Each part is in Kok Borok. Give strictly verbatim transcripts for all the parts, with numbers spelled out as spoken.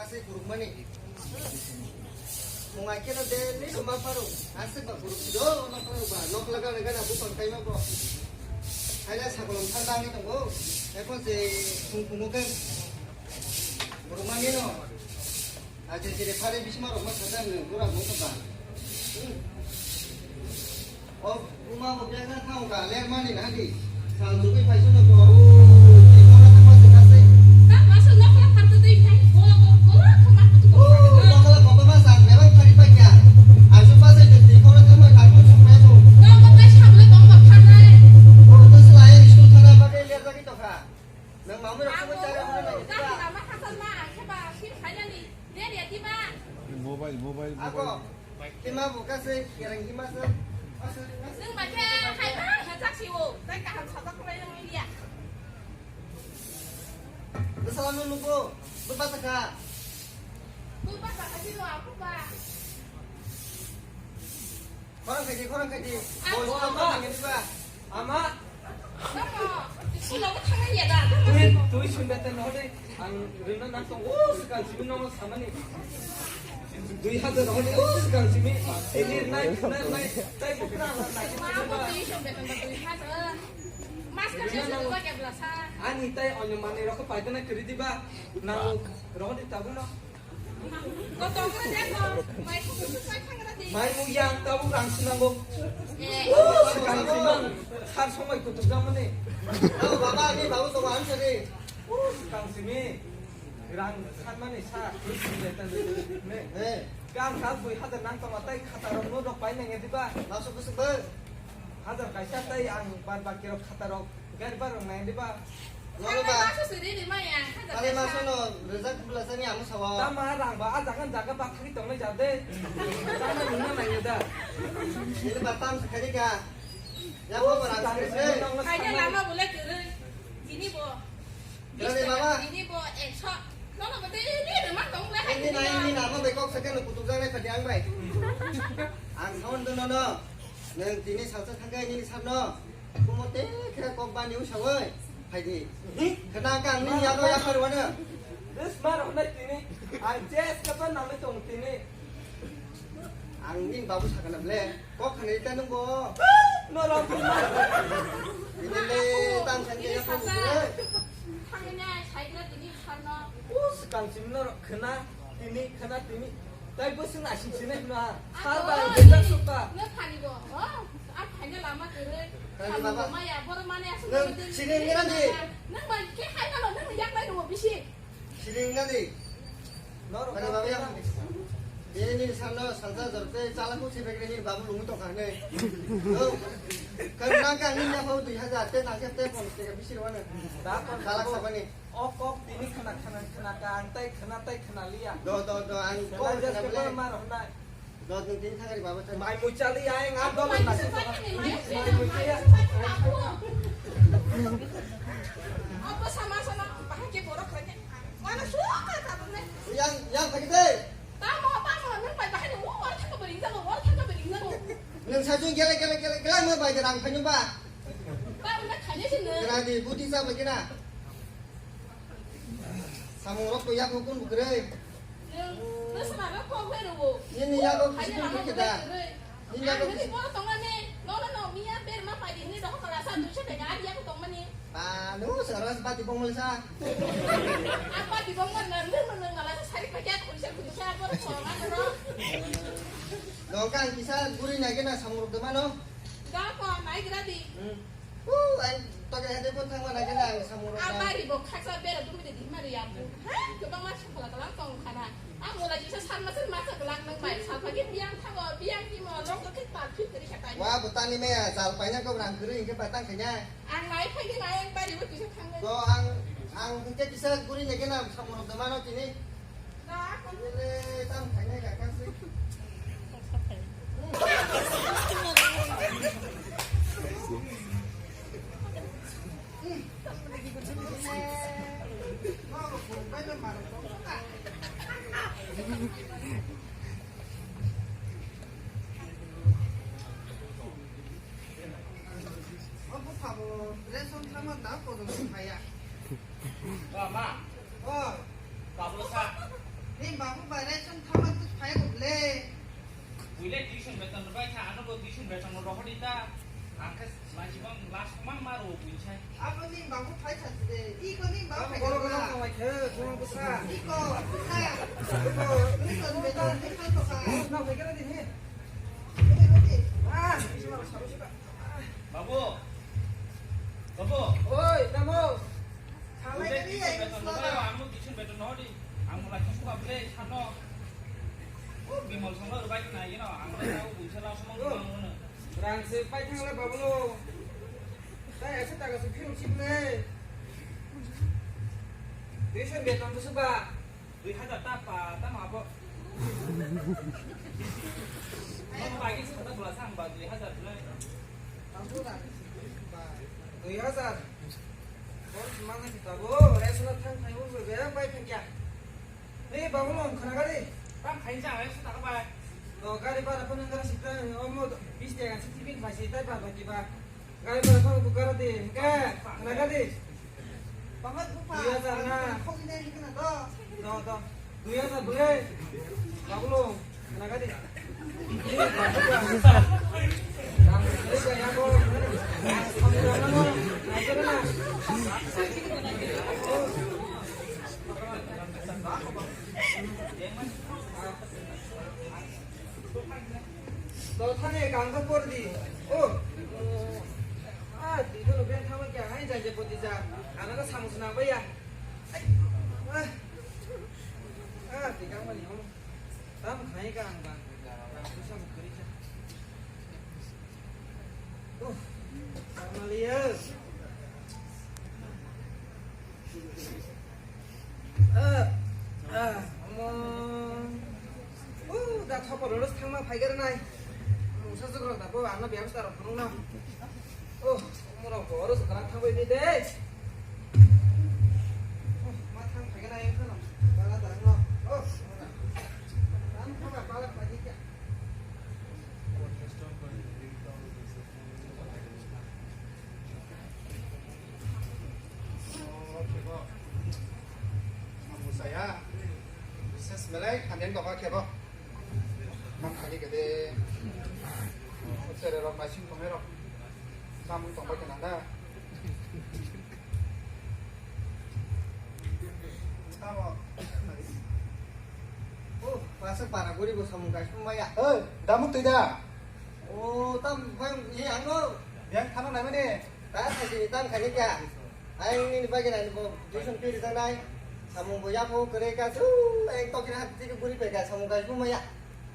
Asai kurukmani. Mungai keno de ni ma pharo. Asai ba kuruk do ma pharo ba. Nok laga laga na bupang kai ma bo. Haila sakolom thar dang ni tongo. Ekon se phung phungo ke. Kurukmani no. Aje jere phare bisma rok ma sadang ne gura mo ba. O buma bo bega thang ka ler mani na di. Sal jugui phai suno ko. Ora thang ma se ka se. Ta ma se nok la phan tu dei phai. Bola ko bola ko ma tu ko. Nok la ko ma sa me ba phari pa kya. Asu pa se di ko thang ma ka ko sung me so. Nok ko kai sable bong bong phan nai. O to se lai school thana ba ke ler jagi to kha. Nang mamu rok ko chara hana na. Mobile, mobile, mobile. Kima bo kase, kereng kima se. Nwng bai khe hai ba, hachak si o. Tai kaham sajak khlai nang liya. Salam nunggu, lupa saka. Lupa saka si lo aku ba. Khorang khaidi, khorang khaidi. Bol ama, ama. Twi, twi sunda ta no de. Ang rina nang tong, o, swkang simi no samani. Dui hajar no de, o, swkang simi. Ini nai, nai, nai, tai bukra, nai. Ani tai onyo mani rok paitana kiri diba. Nang rok di tabu no. Mai mung yang tabuk rang sinango. Swkang simang. Sar somoi kutuk jamani. Baba, ani babu to ang sari. Swkang simi. Rang sanmani sa. Ne. Kang ka dui hajar nang tama tai khata rok no dok pai nang ediba. Masuk kusuk bang. Hajar kaisa tai ang ban bakirok khatarok gari barok nai diba? Lolo ba. Kale maso no rejak bula sani amo sawa. Tama rang ba a jaga jaga ba thagi tongnai jade. Tama nuna nai da. Ini batam sekali ka. Ya mo barang sekali. Kaya lama boleh kiri. Ini bo. Kale baba. Ini bo ekso. Nono bo dei ini remang tong le. Ini nai ini nama bekok sekali kutuk jang nai padi ang bai. Ang sound no no. Nang tini salsa thangkai nini sarno. Kumote khe kok bani usawoi. Phaidi. Khna kang nini yago yakhar wana. This mar hwnai tini. Ang jes kapa nangni tong tini. Ang nini babu sakana ble. Kok khna ita nungbo. No rom. Ini le tang khna yakhar wana. Thangnya saikra tini sarno. Us kang simno khna. Tini khana tini. Tai bo sing asing sini khna. Sar bai bejak sukha. Nang phani bo. Oh, a phani lama kere. Kali baba. Maya bor mane asing. Nang sini ngira di. Nang bai ke hai kalo nang yak bai rubo bisi. Sini ngira di. Noro kali baba ya. Ini ni sarno salsa jorte chala ku sibek ni babu lungu to khane. Oh. Kan nang kan ni ya ho dui hajar te tangke te pon te bisi rwana. Da pon kala sabani. O kok tini khna khna khna ka ang tai khna tai khna liya. Do do do ang kok khna ble. Mar hwnai. Do do tini thangari baba thang. Mai muchali ai nga do na. Mai muchali. Apa sama sama bahake borok lagi. Mana suka ta ne? Yang yang bagi deh. Tamo tamo nang pai bahai mo wal thang bering jago wal thang bering jago. Nang sajung gele gele gele gele mo bai rang khanyu ba. Tamo na khanya sini. Kena di buti sa bagi na. Samung rok to yak hukun bukre. Nung, nung sama rok kok bai rwo. Nini yak hukun bukre da. Nini yak hukun. Nini boro tongani. No no no miya ber ma pai di ni doho kala sa duisho de gari yak tongmani. Ba nu sekarang sempat dibongol sa. Apa dibongol nang nung nung kala sa sari pakai aku bisa bisa boro tongani no. Dongkang kisa guri nai kena samung rok demano. Ga ko nai gra di. Hmm. Uh, ai toke hade pun thangma nai kena ang samung rok. Abari bo khaksa bera dumi de dimari ya bu. Ha, kebang ma sakala kalang tong khana. Ang mola jisa san ma san ma sa kalang nang bai. Sa pagi biang thago, biang ki mo long ko kit par fit kari khatai. Wa butani me jal paina ko rang kiri ke patang khanya. Ang nai phai ke nai ang bari bo kisa thang. Do ang ang hingke kisa guri ne kena samung rok de mano tini. Mama. Oh. Tabuk sa. Ni babu ba ration thama tu phai ko le. Buile tuition beton rwbai kha, ano bo tuition beton rohor di ta. Ang khe lachibang last mang ma rw buisai. Abo ni babu phai sa de. Iko ni babu phai ka. Iko, busa. Iko, tuition beton ni kha to kha. Na phai ka di ni. Ah, babu. Babu. Oi, tamo. Ang tuition beton no hodi. Ang mulai kosong ka bele sano. O Bimal song lo bai na yeno. Ang mulai tahu buisai la song lo. Rang se pai thang le babu lo. Tai asa taga se phirok sip le. Tuition beton busu ba. Dui hazar ta pa, ta ma bo. Mo ba gi sa ta bula sang ba dui hazar bula. Dui hazar. Bol mana kita bo, rai suna thang thang bo be bai thang kya. Ni babu mo khana gari. Bang khai ja rai suna ka bai. To gari bara phone ngara sita omo bis de asi tibi khai sita ba ba ki ba. Gari bara phone bu gara de. Ka khana gari. Dui hazar na. Dui hazar bole. Babu lo, khna kha di. To thani kangkha por di. Oh. Ah, di to ben thama kya hai jai je poti ja. Ana ka samung suna ba ya. Ai. Ah. Ah, di kang mani hom. Tam khai ka ang bang. Bang tu sam kari ja. Oh. Sama liya. Ah, ah, omo. Uh, da thopor rwrwk thangma phaigar nai. Mungsa jugrok da bo ano byabostha rok phunukno. Oh, omo rok bo oro jugrok thangbai ni de. Oh, ma thang phaigar nai khano. Bala da no. Oh, omo da. Tam thangma bala phai kya. Musaya, bises belai khandeng tongkha kebo. Mang khani kede, sere rok masing tongnai rok, samung tongbai khe nang na. Tamo. Oh, masa para guri bo samung kaisa maya. Oi, damu tui da. Oh, tam bang ye ang no. Yang khana nai mane. Ta khaji tam khaji kya? Ai ni ni bagi nai bo tuition fee ri tangnai. Samung bo yapo kere ka su, ai to kira hati ke guri pe ka samung kaisa maya.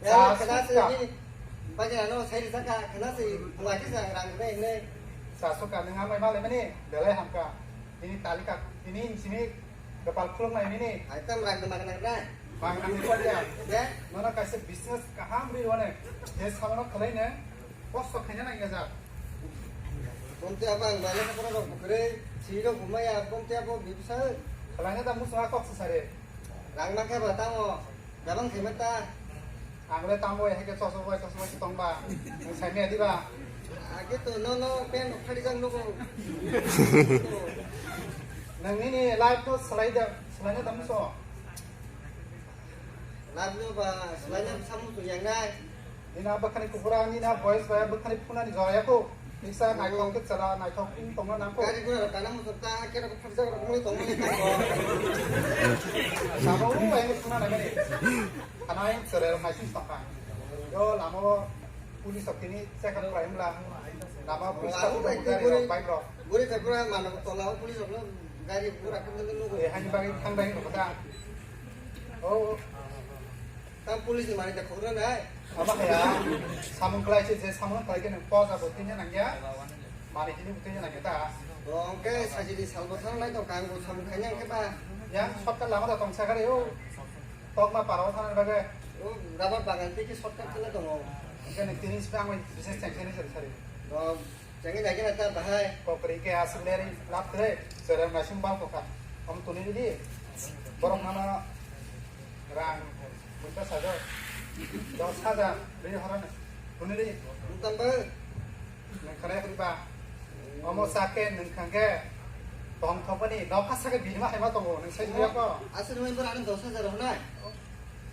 Ya, kena se ni bagi nai no sai ri saka, kena se buati sa rang ne ne. Sa so ka nang amai malai mane, belai hamka. Ini talika, ini simi Kapal khulumnai nini. Ai tam rang de magna na. Magna ni koi ya. De? Nono kaisa business kaham ri wane. Je sabono khlai ne. Kosto khaina nang ya jak. Bonte abo ang bale ka pura rok bukre. Si rok bumaya bonte abo bibsa. Khlai ne ta musa kok sare. Rang ma khe ba tamo. Gabang khe mata. Ang le tamo hai khe chosok bai chosok bai tong ba. Nang sai me di ba. Age to no no pen khari jang nugo. Nang nini life no salai da, salai na tamo so. Life no ba salai na samu tu yang nai. Nina bakhani kupura, nina boys bai bakhani phunani jaya ko. Bisa naithok ke chala, naithok pung tongna nang ko. Gari gura kana musu ta, kera ko phaksa ko mui tongna ni ta ko. Sabo u bai phuna na mani. Kana yang sere mai sis tongka. Yo lamo police ok ni check up khlaimla. Lama police ta guri, bike rok. Guri ka pura mano tola police rok gari gura kana nugo. Eh, hani bagi thang bai ko ta. Oh. Tam police ni mani da khobra nai. Ama kaya, samung khlai se, je samung khlai khe nang posa bo tinya nang ya. Mani hini bo tinya nang ya ta. Tong ke sajili salbo thang lai tong kang bo samung khaina khe ba. Yang shortcut lama da tong sagare o. Tokma parao thana bagwi. O rubber bagan tei khe shortcut khe lai tongo. Hingke nang tini sibang bai business chengkhe nai sari sari. Tong. Chengwi naikhe na ta bahai. Kokri ke aswk leri lab kre, chwrai naising bal kokha. Om tuni ridi. Borok nana rang, bunta sajo. Dos hajar, ridi horana. Tuni ridi. Buntan ba. Nang khanai khuri ba. Omo sake nang khangke. Tong thopani, nokha sake bini ma haima tongo, nang sai. Aswk nang bor ani dos hajar honai.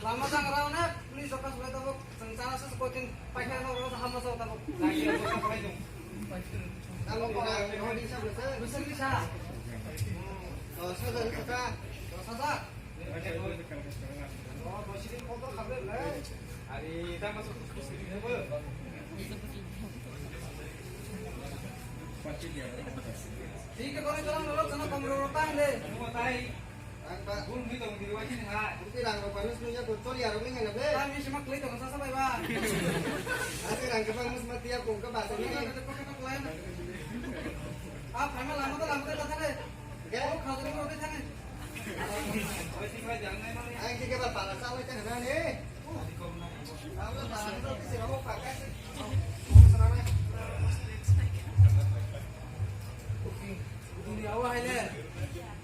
Lama jang rao na, please, okas bai tabuk. Chwng chana se koitin paikha no ro hama sa tabuk. Tamo kora, kora di sa, sa. Bisa, bisa. Oh, sa, sa, sa. Oh, sa, sa. Oh, bosi din kotor khabe, eh. Ari, tamo sa, sa, sa. Thik khe, kore jalan dolo, chana komro ro ta hile. Mo tai. Ang ba. Bul ni tong di wajin ha. Bukti rang ro panus nuya ko choli aro ni ngana be. Kami sima klei tong sa sa bai ba. Ase rang ke panus ma tiya kong ka ba sa ni. Ah, phaima lama to lama to ta thane. Ke? Oh, khajri mo de thane. Oi, sima jang nai mani. Ang ke ba pala sa wai ta na ni. Dunia o hai le.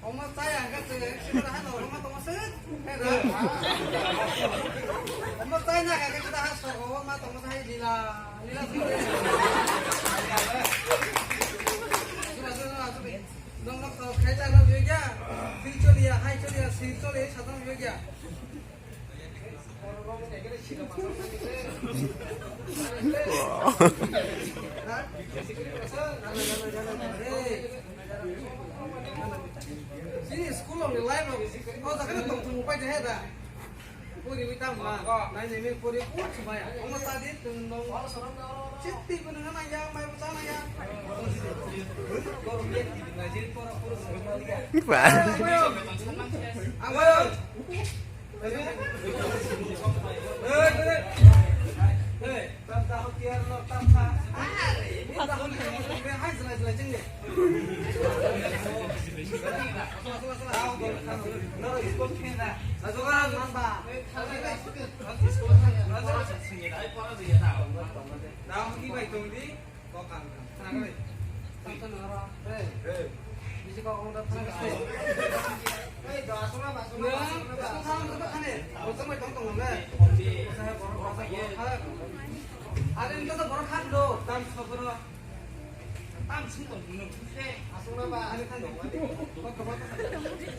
Omo chaya hwnkhe chwng sibara hai norok ma tongma se. Omo chai na kha khe sibara ha sorgo o ma tongma se hai lila, lila se. Suba suba suba. Nong nok to khai cha no yogya. Phil choliya, hai choliya, sil choliya, sa tong yogya. Chini school ni life o jaga tong thung pai de da. Puri wi tam ma. Nai ne me puri ku chumaya. Omo ta di tung dong. Chiti pun na ya mai bu ta na ya. Ba. Ayo.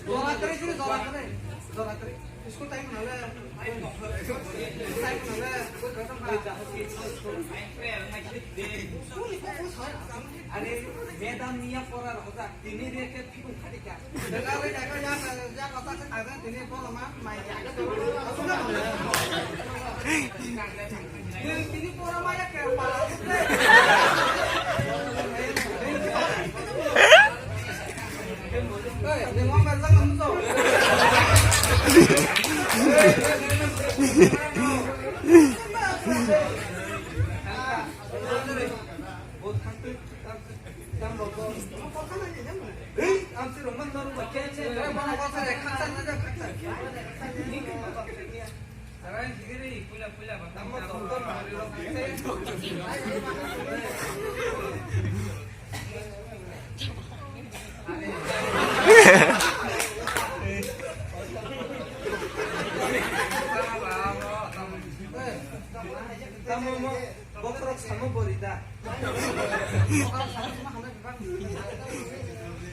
Jora teri sini jora teri. Jora teri. School time nale. School time nale. Are, madam niya pora rohojak. Tini dia ke phikung khadi ka. Jaga le jaga ya ya kota se ada tini pora ma mai ya. Tini pora ma ya ke pala. Hey, ni mo berjang nang to. Tamo mo bokhorok samo bori da.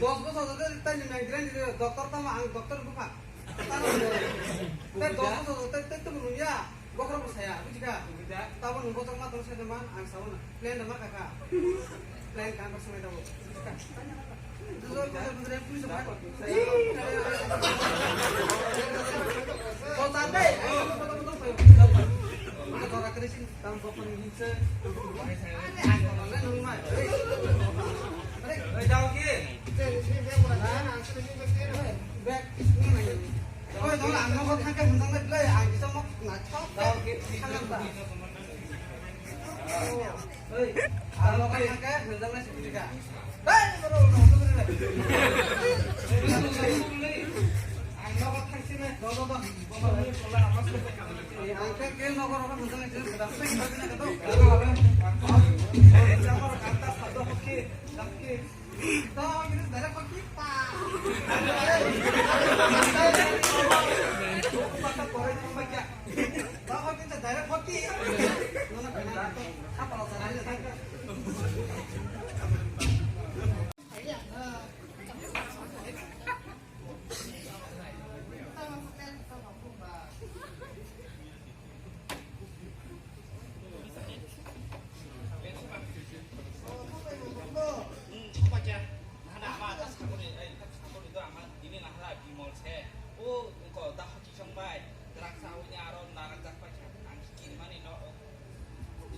Dos bosor jodi tei ni nai dirani ri, doctor tamo ang doctor bupha. Tamo tei dos bosor jodi tei tamo nungya bokhorok bo saya, bujikha? Tamo nung bokhorok ma tong sai man ang sao na. Plan da ma kaka. Plan kan ko samai tamo.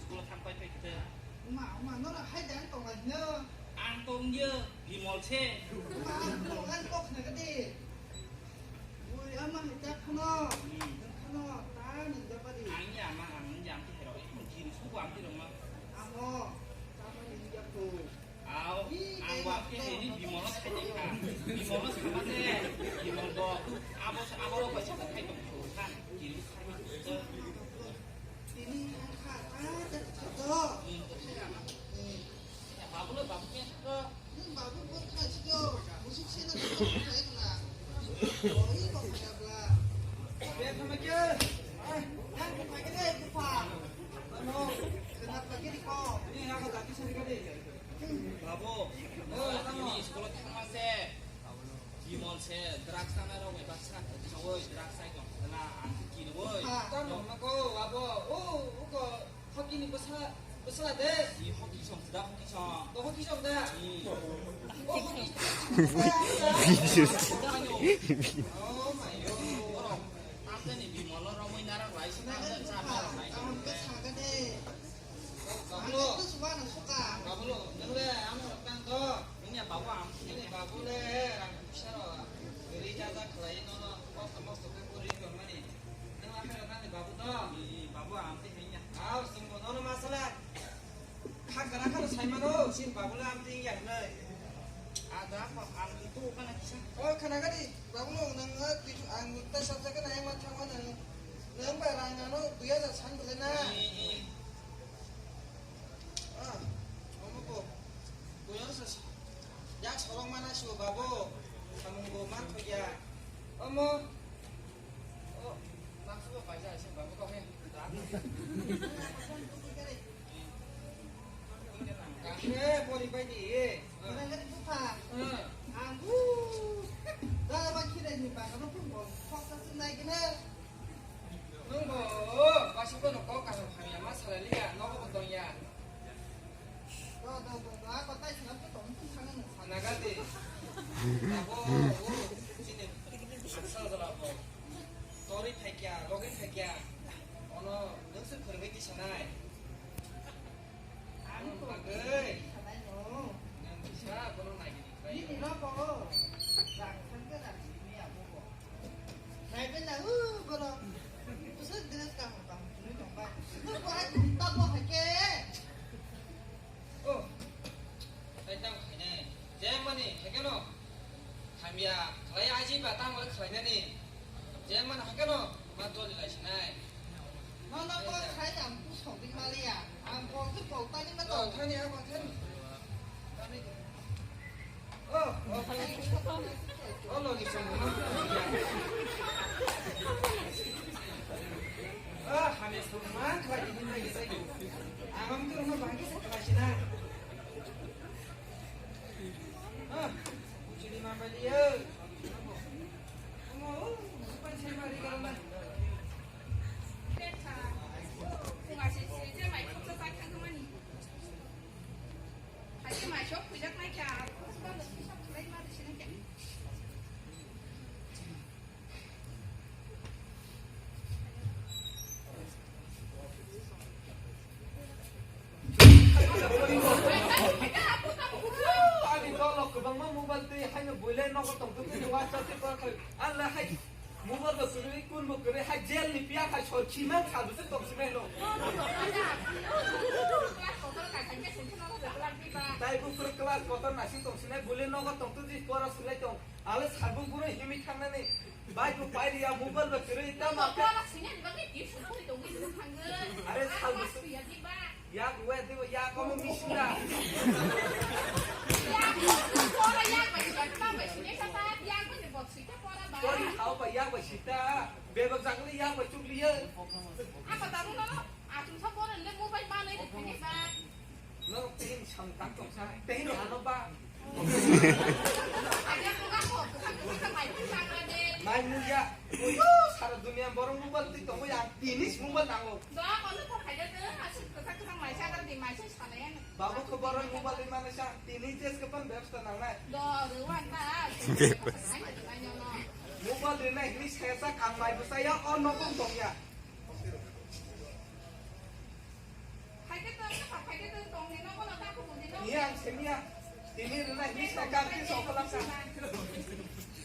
School thang pai pai khe. Ma, ma, no, no, hai dan tong lai no. Ang tong ye, Bimol se. Ma, ang tong lai kok na ka di. Oi, ama hai jak khano. Hmm. Khano, ta ni jak pa di. Ang ya ma, ang ya ang ti hero. Ang ti su ang ti rong ma. Amo, ta ma ni jak tu. Au, ang wa ke ni Bimol sai de kha. Bimol sama se, Bimol bo. Abo, abo ro pa sa khai tong kha. Kiri sai ma. Tini ang kha, ta jak tu. Hmm. Babu le babu ke. Nung babu bo kha si do, musuk se na si do, khai na. Oi, ko kha bla. Be kha ma ke? Ai, yang ko kha ke dai, ko pha. Ano, kena kha ke ko. Ni na ko dati sari ka de. Babu, no, tamo. Ni school thang ma se. Bimol se drugs tanai rok bai baksa. Oi, drugs sai tong. Na, ang kini oi. Tamo ma ko, babu. O, o ko. Hoki ni bwsa, bwsa de. I hoki song da, hoki song. Bo hoki song da. I. O hoki. Oh my God. Borok tamjani Bimolo romwi nara rai song. Nang sa nang sa. Kaham khe saga de. Babulo. Ang khe suba na suka. Babulo, nang le ang rok tang do. Nang ya babu am. Ini babu le rang bisa ro. Ri jaja khlai no no. Kosto mosto khe puri dormani. Nang akhir nani babu to? I, i, babu amtwi hainya. Aw, sing bono no masala. Kha kana khano sai mano, sin babu la amtwi ya hnai. Ada apa amtwi tu kana kisa? Oh, khana gadi, babu no nang, ah, twi ang ta sabja kana yang ma thang ma nang. Nang ba rang ano dui hajar san bole na. I, i. Ah, omo bo. Buino sa, yak sorong mana sibo babu. Samung bo man thokya. Omo. Oh, maksu bo paisa ase babu kok he. Kangke pori pai di. Mana ngari bupha. Hmm. Ang bu. Dala ba khire ni ba no pun bo. Kok sa sunai gina. Nwng bo, basingbo no kok kaham hamya ma salai liya, nogo bo tongya. Do, do, do, do, ako tai swnam khe tong tong thang nwng. Sana gati. Abo, o, chini, asal jala bo. Tori thaikya, logi thaikya. Ono, nwng se phwrwngwi tisanai. Ang bagwi. Nang kisa bono naigini khlai. Nini nogo. Rang thangkhe rang simi abo bo. Naibela, uh, bono. Bwswk dress kaham ba. Ani dolok kwbangma mobile twi haino buile nogo tongtwtwi WhatsApp tei call khai. Anla hai mobile bo kwrwi, kun bo kwrwi, hai jail ni piya hai sor khiman kha bwswk tong simai no. Tai buphuru class kotor nasing tong sinai buile nogo tongtwtwi pora swlai tong. Ale sarbung buro himi thangnani. Bai bo pai ya mobile bo kwrwi ta ma. Pora swinani bagwi tuition khai tongwi thangwi. Are sal bwswk. Yak we dibo yak omo misura. Yak pora yak bai yak ta bai sine ta ta yak bai bot sui ta pora ba. Pori khao ba yak bai sita. Bebak jagli yak bai chukliya. Apa tamu no? Atum sa pora le mobile ba nai de ba. No, tehin sam tak tong sa. Tehin ano ba. Mai muya, uyo, sara dunia borok mobile twi tongo ya, tinis mobile nango. Babu ko borok mobile twi mane sa, tinis jes kapan bebsta nangnai. Mobile rinai hini sesa kang mai bwsaya, o nogo tong ya. Iya, ang semiya. Tini rwna hini sakar ki sokolak sa.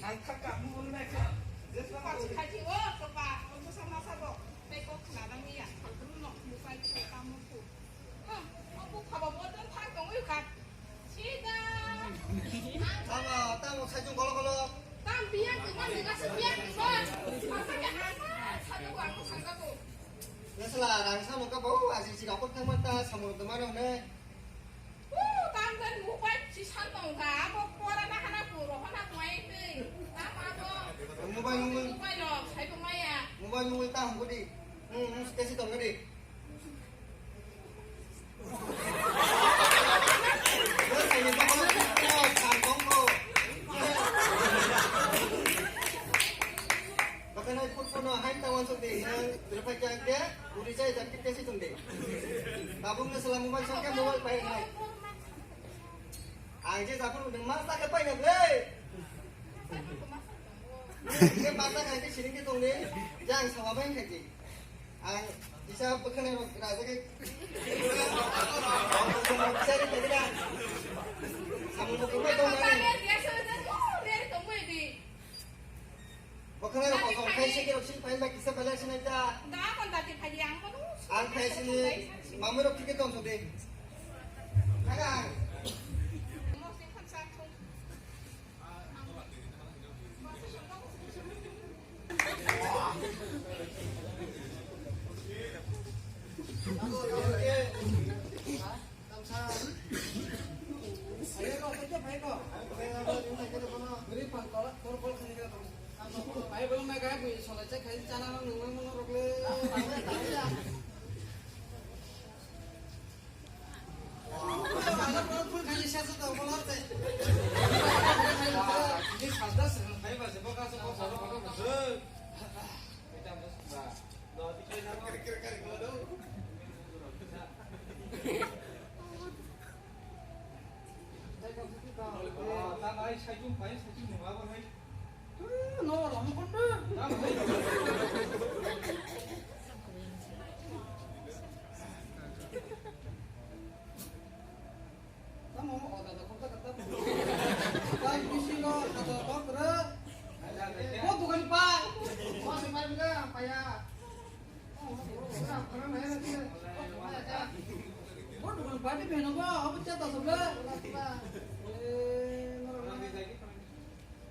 Ang thaka mu rwna kha. Jesma ko. Khaji o kapa, o to sama sabo. Tei kok khna dang iya. Bruno, mobile ko kamu ku. Hmm, aku khaba botan thang tong uyu khat. Sida. Tamo, tamo sajung kolo kolo. Tam biang tu man dengan sebiang tu man. Apa ya apa? Satu aku sangka tu. Nesla rang samung ka bo aji si rokot thang mata samung tu mano ne. Uh, tam jan mobile si san tong ka. Abo pora na hana puro hana tuai te. Tam abo. Mobile mobile. Mobile lo, sai tu maya. Mobile mobile ta hum ko di. Hmm, hmm, kesi tong ka di. Bakanai phut phut no hai ta wansuk di, hino, tiri phai kya kya, uri jai jat kit kasi tum di. Tabuk ne sala mobile sangka mobile pai nai. Ang je japur masa ke pai na ble. Ke masa kai ke siring ke tong di, jang sama bai kai di. Ang isa bwkhwnai rok raja khe. Samung bo kwbangma tong mani. Bwkhwnai rok kosom khai se ke rok sing pain ba kisa belai sinai ta. Ang khai sini mamui rok ticket tong song de. Khaga.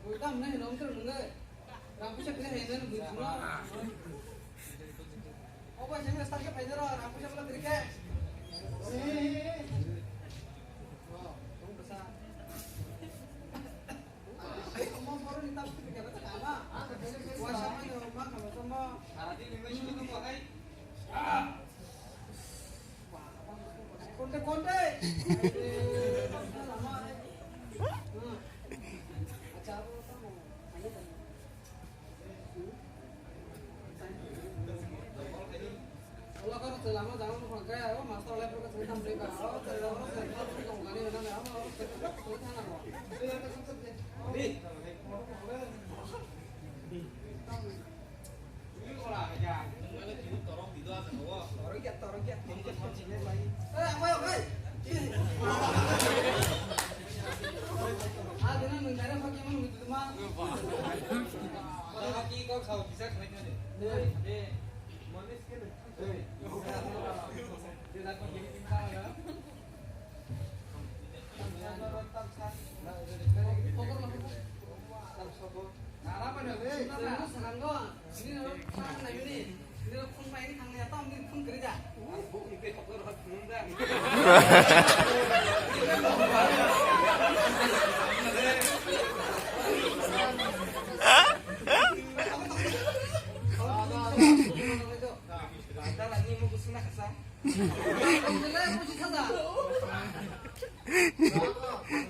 Bui tam nai nom ter nungai. Ram puisa kene hai nai bui thuna. Obo sing star ke paidaro ram puisa bla trike.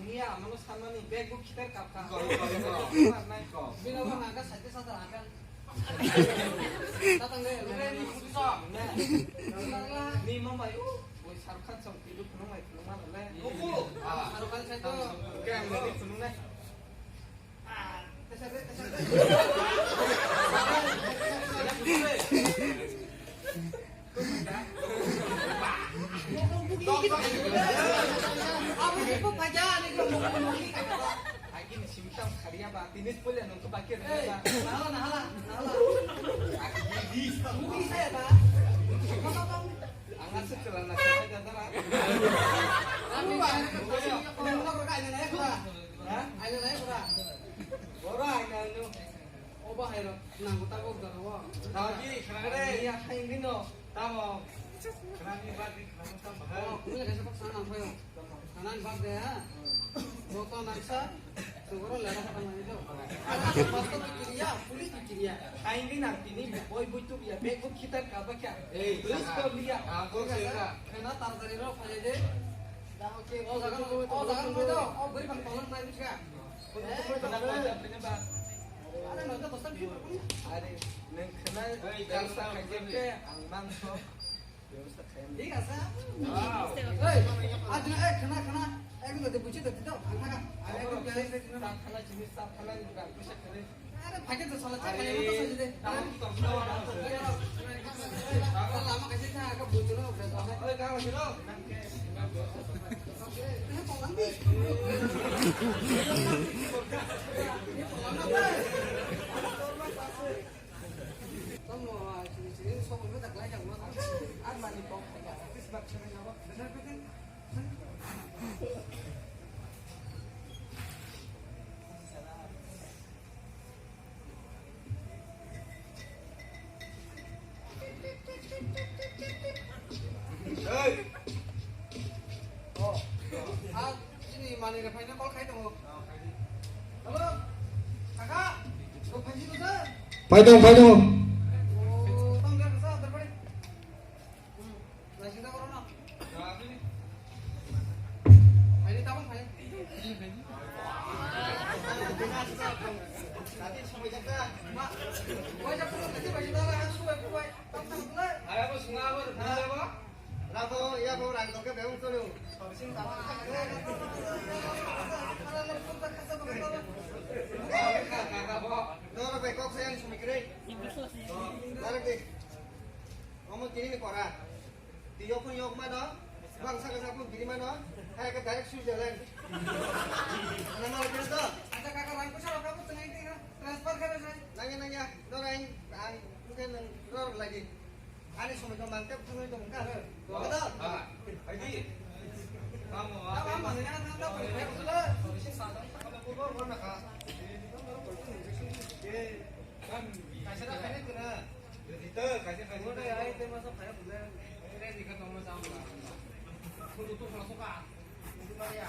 Niya, mano sanmani bag bo khitar kapkha. Bini bo nangkha sati sata rangkha. Tatang de, ni khuti song, ne. Ni mambai, o, oi sarkhan song, idu phunung mai phunung ma le. Oku, ah, sarkhan sai to. Ke ang ni phunung nai. Ang aswk chwla na khe jadara. Ha? Aina nai kura. Boro aina anu. Obo hai rok nango ta kok jora o. Daji, khna re. Ya hai ni no. Tamo. Khna ni ba di khna mo tamo hai. Oh, kumi le kaisa kok sana nang phayo. Sana ni bak de ha. Bo to nang sa. Sugoro lera kata mani do. Basto pikiriya, puli pikiriya. Hai ni nang tini boi boi tu ya. Bek buk khitar ka ba kya. Ei, please to liya. Ah, kok se ka. Khna tar tari ro phai de. O jaga, o jaga nang phayo. O beri bang tolong nai bika. Are, nwng khna bebostha khaikhe ang mangso bebostha khaiyamani. Thik ase. Ei, ajna, ei, khna, khna. Ekdom de buchi de, de, ang thaka. Ang ekdom kya se khna. Sat khna jinis, sat khna ni bwkha, puisa khna. Are, phai khe to sala, cha khna to sala de. Lama kaisa tha, aga buchi no, oi, ka buchi no. Phai tong, phai tong. Noro bai kok sayang sumi kwrwi. Narwk di. Omo tini ni pora. Twi yok phun yok mano. Bang saka saka phun tini mano. Hai ka direct Switzerland. Ana mal khe to. Acha kaka rang kusa rok kabu twnai twi transfer khe rw sai. Nangya nangya. Noro ang ang mungkin nang noro lagi. Ani somoi to mangte thangwi tong kha, he? Wala? Ha. Phaidi. Tamo, ha. Tamo, ha. Kaisa da khaina kena. Rita, kaisa, kaisa. Wala, ai, te masa khaya bule. Ai, re, dikha tong masa. Kudu tu khana soka. Kudu mari ya.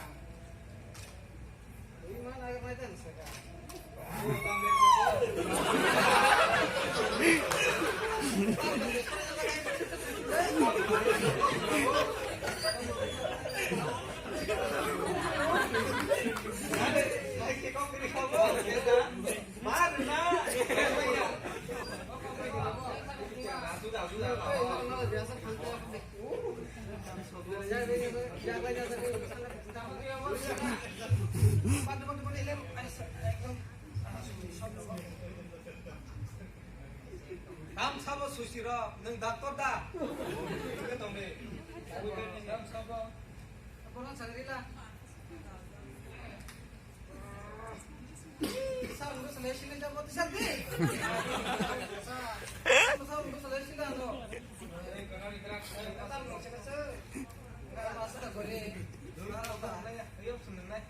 Susi rok, nwng doctor da? Wngkhe tong di. Bono chang rila. Sa wngkhe salai sini jabo tisa di. Sa wngkhe salai sini ano. Kata wngkhe salai sini. Kata masa tak gore. Ayo, seneng nai.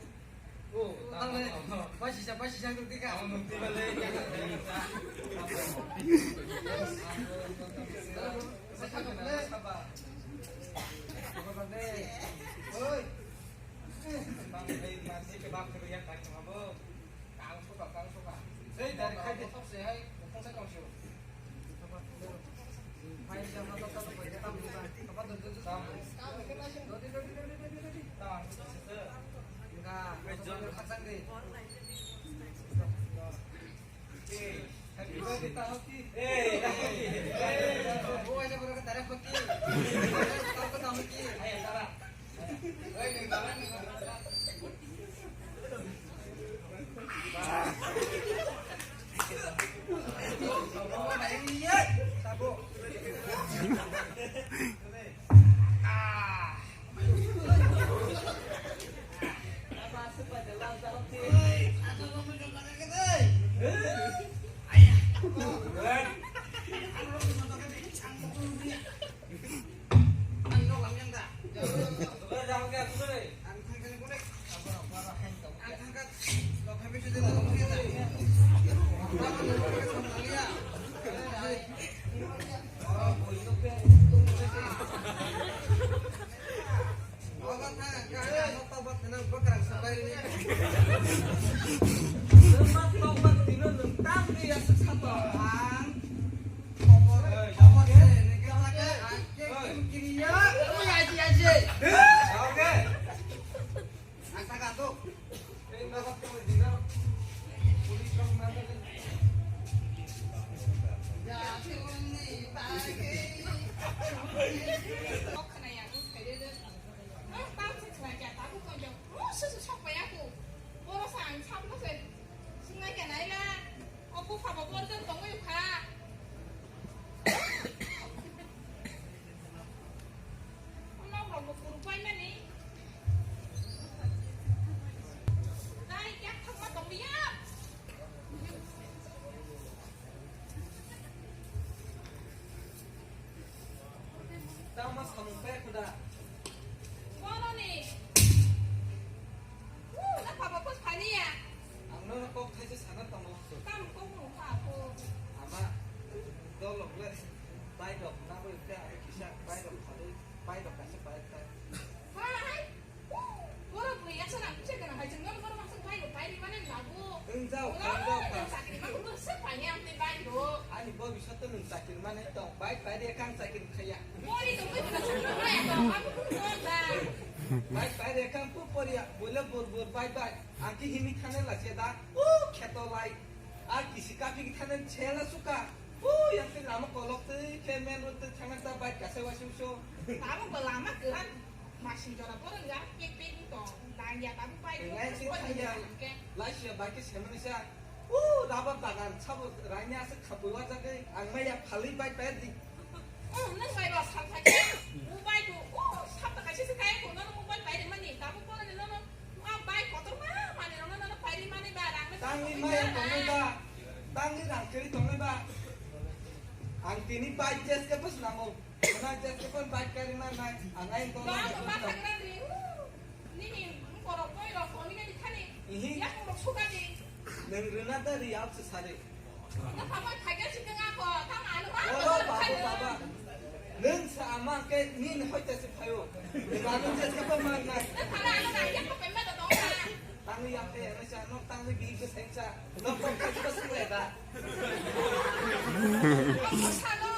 Tamo samung kaya kuda. Bono ni. Woo, na papa pos phani ya. Ang no kok thaise sana tamo. Tam kok no kha ko. Ama, dolok le, bai dok na bai ka, kisa bai dok phali, bai dok kaisa bai ka. Hai. Borok bwrwi yaksa nang kisa gana hai chwng nono borok baksa bai rok bai rwmani labu. Wng jao, wng jao ka. Chakri ma kulo se pai ya te bai rok. Ani bobiswt nwng chakri mani tong, bai bai de kang chakri khaya. Bori tong bai kha chakri khaya tong, abo kulo tong da. Bai bai de kang pu poriya, bole bor bor bai bai. Ang ki himi thane la se da, u kheto lai. A kisi kapi ki thane chela suka. U yang te lama kolok te ke main road te thangna ta bai kasa wa su su. Abo bo lama kelan. Masing jora borok ya pek pek wng tong. Tang ya tabuk bai. Lai si thang ya. Lai si ya bai ke semani sa. U rubber bagan sabo raini asa khapui wajak ke ang mai ya phali bai pai di. Oh, nang bai ba sal thai ke. U bai ko. Oh, sab ta kaisa se kai ko no mobile bai de mani. Tabuk borok ni no no. Ah, bai kotor ma mani no no pai di mani ba rang. Tangni mai ya tongnai ba. Tangni rang kiri tongnai ba. Ang tini bai jes ke bus nango. Nang jas ke pon bike kari man nai, angai to. Ba, ba, ba, thagra di. Nini, borok koi rok, oni nani thani. Ihi. Yak rok suka di. Nang rena da ri ap se sare. Na papa thagra si kenga ko, tang anu ma. Oh, baba, baba. Nang sa ama ke nin hoi ta se phayo. Nang anu jas ke pon man nai. Na thara anu na yak ko pemba da dong na. Tangwi yak te, ano sa, nok tangwi bihik bo sain sa, nok tong kha jiba sung le da. Ang sano,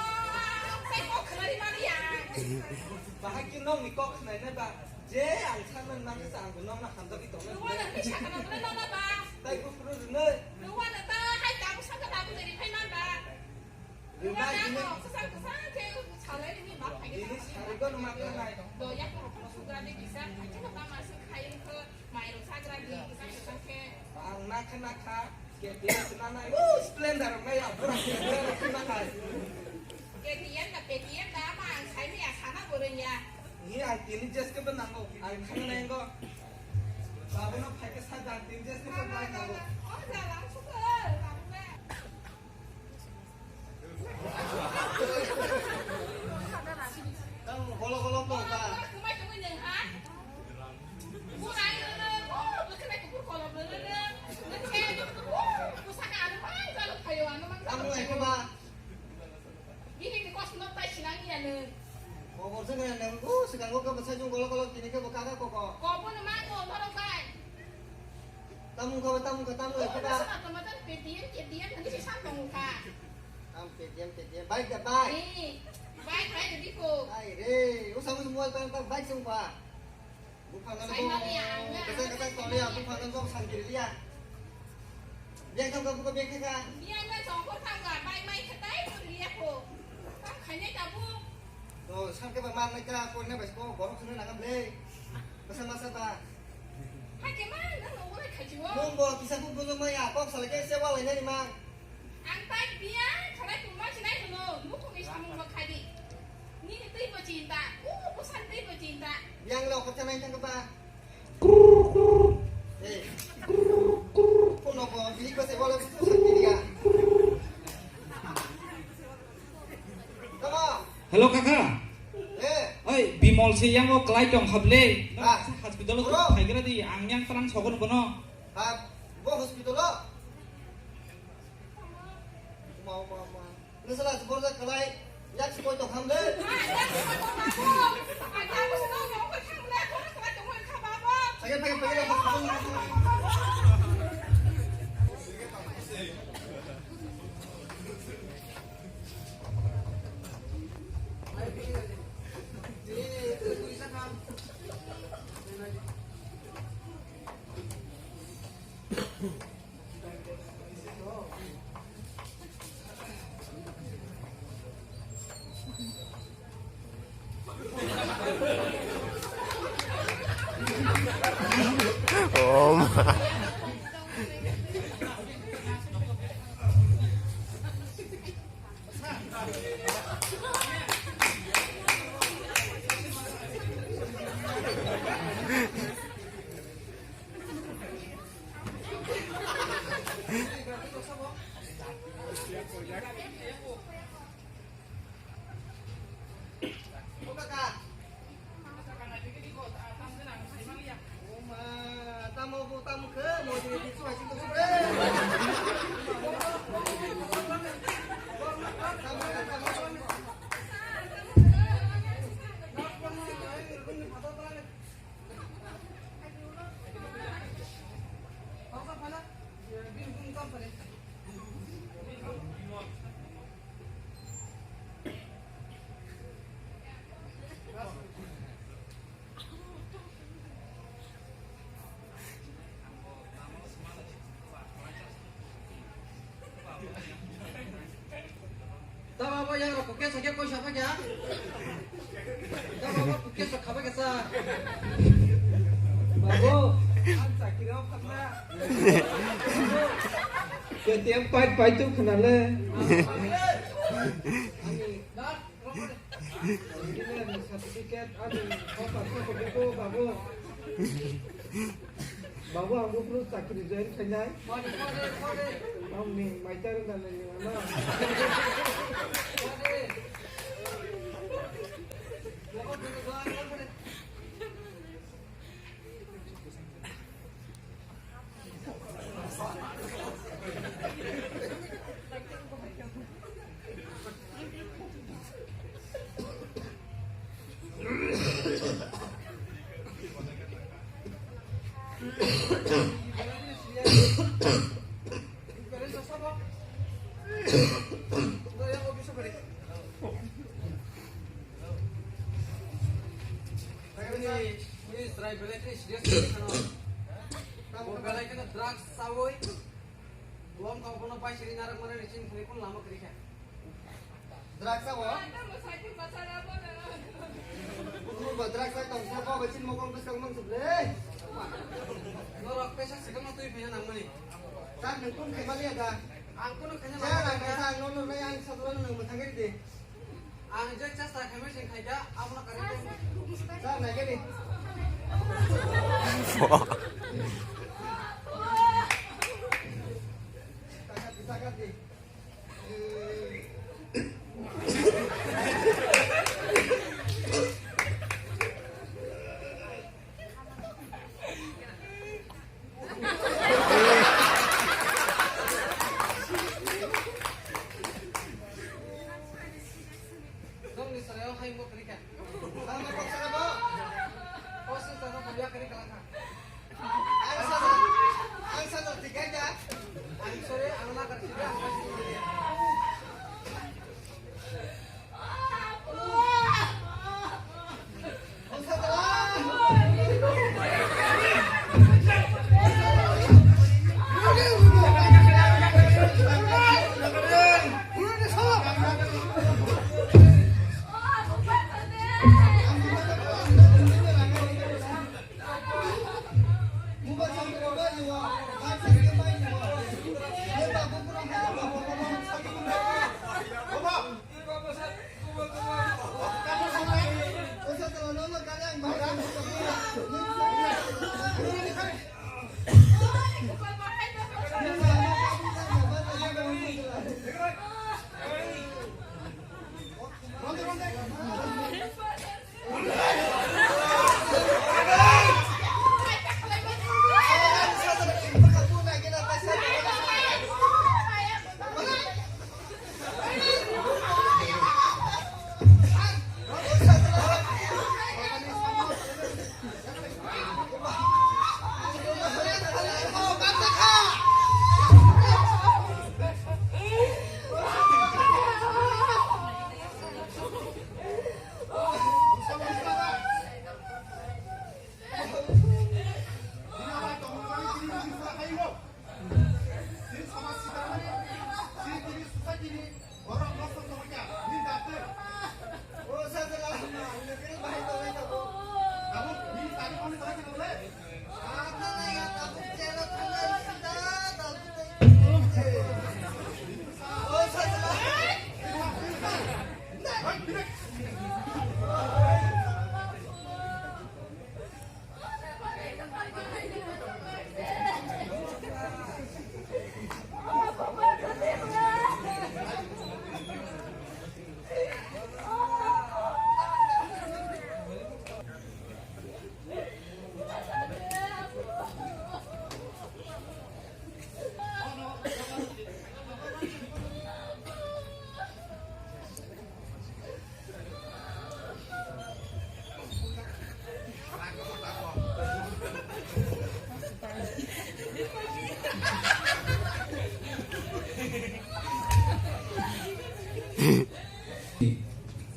tei kok khna ri mani ya. Bahai ki nok ni kok khna na ba, je ang sa man nang sa ang nok na hamjak i tong. Nung wala ni sa kana bole nok na ba. Tai ko phuru rwnai. Nung wala ta hai ta sa ka ta bu de ri phai man ba. Rwnai ini. Nung wala ko sa sa ke salai ni ba phai. Ini sari ko numa khna nai. Do ya ko ko sugra de bisa, ai ka ta ma se khai ko. Mairung sagra di, kisang kisang khe. Ang nakha nakha, K T M se nanai. Woo, Splendor rok nai ya, pura Splendor rok se nanai. Paytm da, Paytm da, ama ang saimaya sana bo rwngya. Ni ang tini jeske bo nango, ang khana nango. Babono phaikhe sa da, ang tini jeske bo bike nango. O jala, ang suka, babono. Tang golo golo tong ka. Kumai tongwi nwng ha? Burai rwrwng, o bwkhwnai kuphur kolom rwrwng. Nwng khe, o bwsakhe ano mang jalo phaio, ano mang jalo phaio. Tamo ekhe ba. Bini ni kosno tai sinang ya nwng. Kobor se nwng, o swkango khe bwsai jung golo golo tini khe bo kaka koko. Kobo no mango norok bai. Tamung kha, tamung kha, tamung kha. Sama tama tan Paytm, Paytm, nanti si santong kha. Tam Paytm, Paytm, bike da, bike. Eh, bike, bike, di ko. Ai re, usah usah mobile tan, tan bike sung pa. Buphang nang ko. Sai mali ang. Kasai kasai toli ya, buphang nang ko sangkiri liya. Biang thang ko, buka biang thang ka. Biang nang songkor thang ka, bike mai khatai ko liya ko. Tam khainai tabu. To, sangke ba mar nai ka, ko ne bai ko, borok sunu nangam le. Masa masa ba. Hai ke ma, nang no wala khaji wo. Mong bo kisa bu bulu maya, kok sala ke se wala nani ma. Ang tai biya, khalai tongma sinai hwno, nukhungni samung bo khadi. Nini twi bo chinta, u bwsani twi bo chinta. Yang lo kotha nai thang ba. Eh. Kono ko bini ko se wala bwsani twi ya. Come on. Hello, kaka. Eh. Oi, Bimol se yang o klai tong khable. Ah. Hospital o bro. Phaigra di, ang yang terang sogon kono. Ah, bo hospital o. Uma, uma, uma. Nusala borja kalai, yak sipoi tong kham le. Phage, phage, phage, phage. Oh my. Tamo abo yang rok kukesa khe koisa phakya. Tamo abo kukesa khaba kesa. Babu, ang chakiri o phakna. K T M pai pai tu khna le. Ani, na, Certificate ani hoka hoka buku babu. Babu ang buku chakri join khainai. Ang ni maitar na ni na. Ni, ni chwrai belai kheno serious khe kheno. Bo belai kheno drugs chawi. Bo wngkha obono bai siri narwk mani ni chini thani kun lama kwrwi kha. Drugs chawo? Bukhuk bo drugs chai tong sa, bo bai chini mokol bwskang mang sup le. Norok pesa swkang no twi phina nang mani. Chak nang kun khai mali ada. Ang kuno khaina. Chak nang kaisa ang no no nai ang sa dura nang mwthang di. Ang je chesta khaimai sing khaikha, abono karwi tong. Sir, naikhe di. Takat, takat di. Nokni chwraio hai wngbo kwrwi kha. Tamo kok sana bo? O sir tamo bo ya kwrwi kha. Ang sana, ang sana tikai da. Ang sorry, ang na kwrwi kha.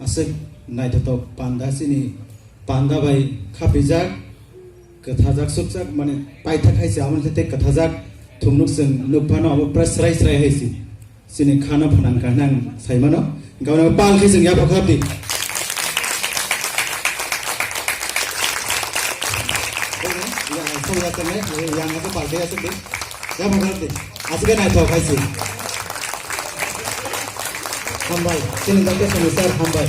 Aswk naithothok panda chini panda bai khapijak, kwthajak, sukjak, mane paithak hai se, amo tei kwthajak thumnuk chwng nukphano abo pura srai srai hai se. Chini khano phanang ka hinang sai mano. Gabana pal khe chwng yapha khap di. Yang aku pal khe aswk di. Yapha khap di. Aswk khe naithok hai se. Hambai. Chini doctor sir hambai.